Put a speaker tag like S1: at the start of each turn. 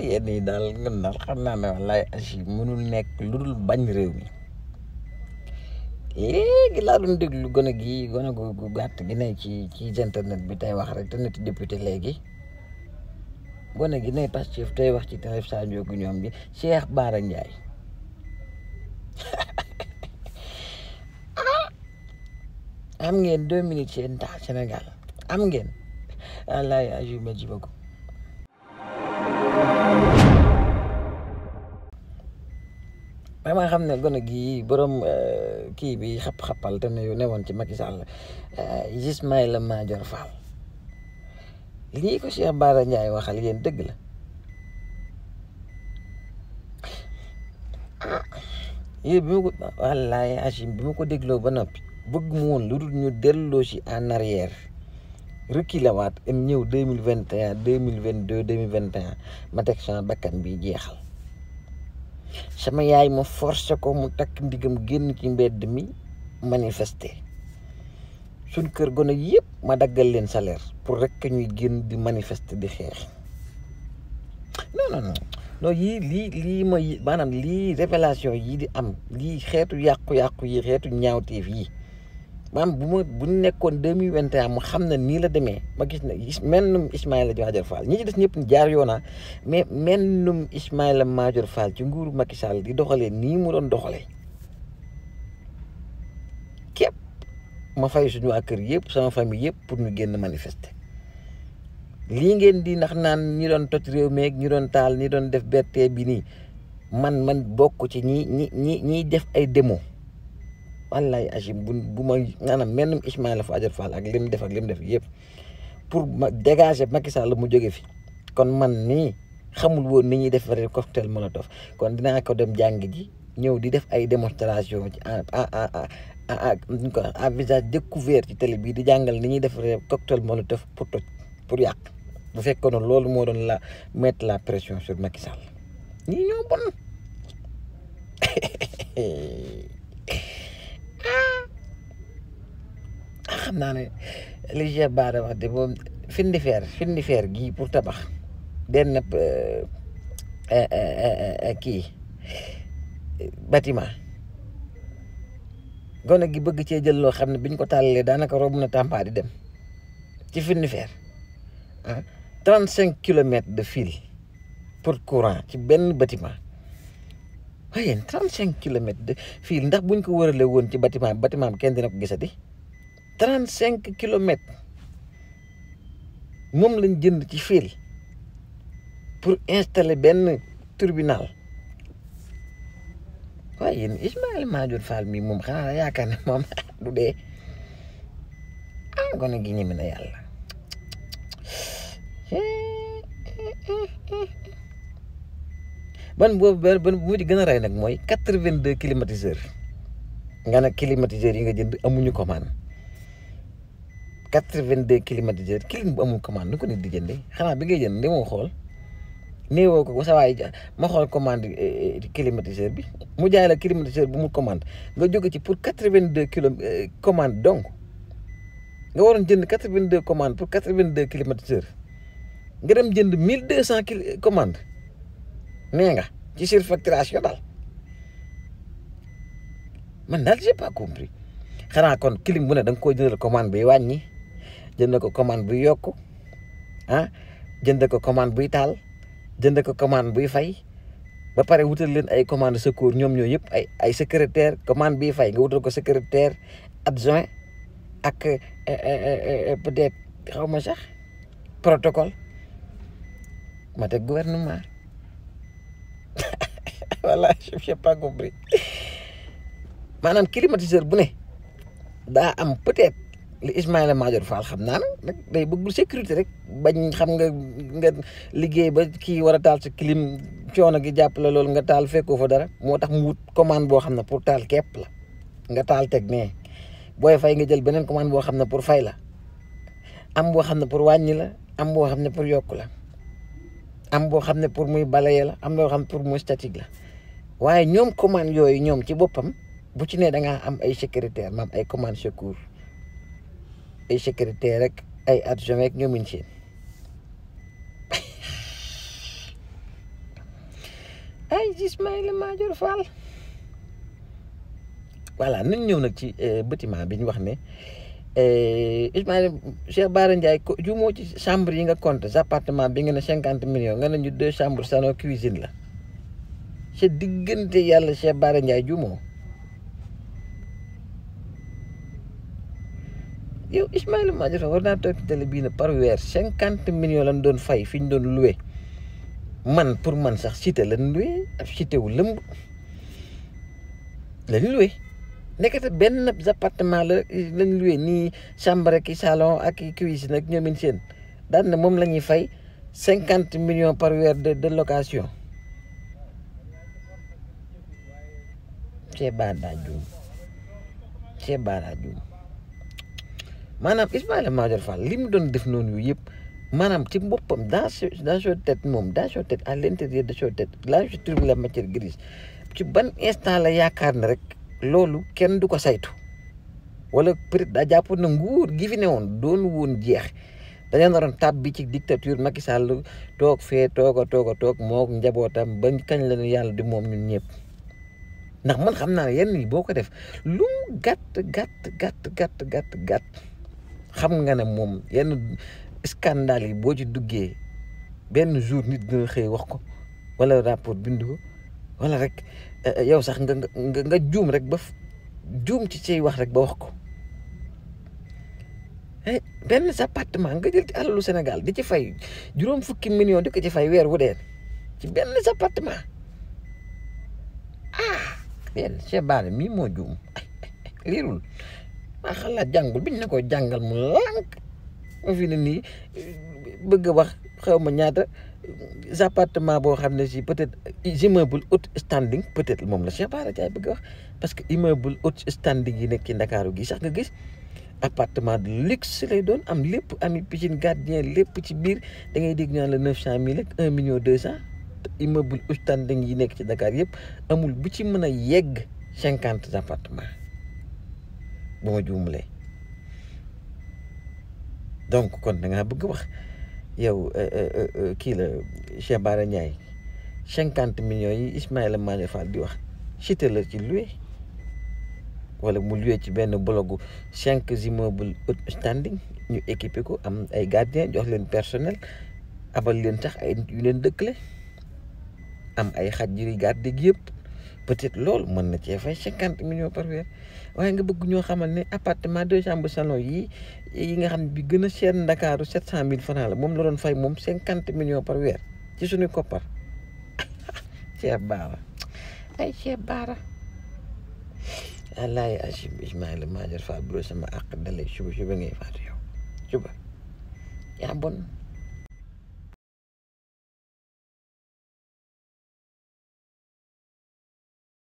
S1: yéen ñi daal ngeen daal xam naa ne wallaay asi mënul nekk lu dul bañ réew mi léegi laa doon déglu gone gu gàtt gi ne ci internet bi tey wax rek te nit député léegi gone gi ne Pastef tey wax ci télé Sadio gu ñoom bi Cheikh Bara Ndiaye am ngeen 2 minutes seen temps Sénégal am ngeen wallaay aju merci beaucoup. dama xam ne gone gi borom kii bi xap-xapal te ne woon ci Macky Sall Ismaïla Madior Fall lii ko Cheikh Bara Ndiaye waxal yéen dëgg la yéen bi ma ko wallaay Achim bi ma ko dégloo ba noppi bëgg mu woon lu dul ñu delloo si en arrière reculer waat am ñëw 2021 2022 2021 ma teg sama bakkan bi jeexal sama yaay ma forcé ko mu takk ndigam génn ci mbedd mi manifester suñ kër gone yëpp ma daggal leen salaire pour rek ñuy génn di manifester di xeex non lii mooy maanaam lii révélation yi di am lii xeetu yàqu-yàqu yi xeetu ñaawteef yi maanaam bu nekkoon 2021 mu xam na nii la demee ma gis ne mennum Ismaïla Madior Fall ñi ci des ñëpp jaar yoona mais mennum Ismaïla Madior Fall ci nguuru Macky Sall di doxalee nii mu doon doxalee képp ma fay suñu waa kër yëpp sama famille yëpp pour ñu génn manifester lii ngeen di ndax naan ñi doon toj réew meeg ñi doon taal ñi doon def berte bi nii man bokk ci ñiy def ay démo wallaay Achim bu ma maanaam mennum Ismaïla Madior Fall ak lim def yëpp pour ma dégager Macky Sall mu jóge fi kon man nii xamul woon ni ñuy def cocktail molotov kon dinaa ko dem jàng ji ñëw di def ay démonstration ci à visage découvert ci télé bii di jàngal ni ñuy def cocktail molotov pour toj pour yàq bu fekkoon loolu moo doon la mettre la pression sur Macky Sall ñii ñoo bon xam naa ne li Cheikh Bara wax de moom findi feer gii pour tabax benn kii bâtiment gone gi bëgg cee jël loo xam ne biñ ko tàllalee daanaka romb na Tamba di dem ci findi feer 35 kilomètres de fil pour courant ci benn bâtiment waaye 35 kilomètres de fil ndax buñ ko wëralee woon ci bâtiment bi kenn dina ko gisati 35 kilomètres moom lañ jënd ci fil pour installer benn tribunal waaye yéen Ismaïla Madior Fall mi moom xanaa yaakaar ne moom du dee gone gi ñeme na yàlla ban bu ci gën a rey nag mooy 82 climatiseurs nga ne climatiseurs yi nga jënd amuñu commande 82 climatiseurs clim bu amul commande nu ko nit di jëndee xanaa bi ngay jënd ndi moo xool néewoo ko sa waay ma xool commande climatiseur bi mu jaay la climatiseur bu mu commande nga jóge ci pour 82 commande donc nga waroon jënd 82 commande pour 82 climatiseurs nga dem jënd 1200 commande nee nga ci surfacturation daal man daal j'ai pas compris xanaa kon clim bu ne da nga koy jëndal commande buy wàññi jënd ko commande buy yokku jënd ko commande buy taal jënd ko commande buy fay ba pare wutal leen ay commande secours ñoom ñoo yëpp ay secrétaire commande buy fay nga wutal ko secrétaire adjoint ak peut-être xaw ma sax protocole ma teg gouvernement voilà j'ai pas compris maanaam climatiseur bu ne daa am peut-être li Ismaïla Madior Fall xam naa nag day bëggul sécurité rek bañ xam nga liggéey ba kii war a taal sa clim coono gi jàpp la loolu nga taal fekkoo fa dara moo tax mu wut commande boo xam ne pour taal képp la nga taal teg nee booy fay nga jël beneen commande boo xam ne pour fay la am boo xam ne pour wàññi la am boo xam ne pour yokk la am boo xam ne pour muy balayer la am boo xam ne pour muy statique la waaye ñoom commande yooyu ñoom ci boppam bu ci ne da ngaa am ay secrétaire maam ay commande secours ay secrétaire rek ay adjoint ak ñoomin seen ay Ismaïla Madior Fall voilà nañ ñëw nag ci bâtiment bi ñu wax ne Ismaïla Cheikh Bara Ndiaye ko juumoo ci chambre yi nga compte appartement bi nga ne 50 millions nga ne ñu 2 chambres salon cuisine la sa diggante yàlla Cheikh Bara Ndiaye juumoo yow Ismaïla Madior Fall war naa toog ci télé bii ne par weer 50 millions lañ doon fay fi ñu doon loué man pour man sax cité lañ loué ab cité wu lëmb lañ loué nekkate benn appartement la lañ loué nii chambre ak salon ak cuisine ak ñoomin seen daan na moom la ñuy fay 50 millions par weer de location Cheikh Bara juum Cheikh Bara juum maanaam Ismaïla Madior Fall li mu doon def noonu yooyu yëpp maanaam ci boppam dans sa tête moom dans sa tête à l'intérieur de sa tête là je trouve la matière grise ci ban instant la yaakaar na rek loolu kenn du ko saytu wala peut-être daa jàppoon na nguur gi fi ne woon doon woon jeex dañoo naroon tàbbi ci dictature Macky Sall toog fee toog a toog moo njabootam ba kañ la ñu yàlla di moom ñun ñëpp ndax man xam naa ne yenn yi boo ko def lu mu gàtt xam nga ne moom yenn scandale yi boo ci duggee benn jour nit dina xëy wax ko wala rapport bindu ko wala rek yow sax nga juum rek ba juum ci say wax rek ba wax ko benn appartement nga jël ci alalu Sénégal di ci fay juróom fukki millions di ko ci fay weer wu dee ci benn appartement benn Cheikh Bara mii moo juum liirul maa xalaat jàngul biñ ne ko jàngal mu lànk ma fi ne nii bëgg a wax xaw ma ñaata appartement boo xam ne si peut-être immeuble haut standing peut-être moom la Cheikh Bara Ndiaye bëgg a wax parce que immeuble haut standing yi nekk ci Ndakaaru gi sax nga gis appartement de luxe lay doon am lépp ami piscine gardien lépp ci biir da ngay dégg ñu naan la 900 000 ak 1 million 200 immeuble haut standing yi nekk ci Dakar yëpp amul bu ci mën a yegg 50 appartement bu ma juumlee donc kon da ngaa bëgg wax yow kii la Cheikh Bara Ndiaye 50 millions yi Ismaïla Madior Fall di wax cité la ci loué wala mu loué ci benn blogu 5 immeubles haut standing ñu équipé ko am ay gardien jox leen personnel abal leen sax ay yu leen dëkkale am ay xaj yu garde gi yëpp peut-être loolu mën na cee fay 50 millions par weer waaye nga bëgg ñoo xamal ne appartement 2 chambres salon yi nga xam ne bi gën a cher Ndakaaru 700 000 francs la moom la doon fay moom 50 millions par weer ci suñu koppar Cheikh Bara ay Cheikh Bara wallaay Achim Ismaïla Madior Fall bu sama àq dalee suba ngay faatu yow suba yaa bon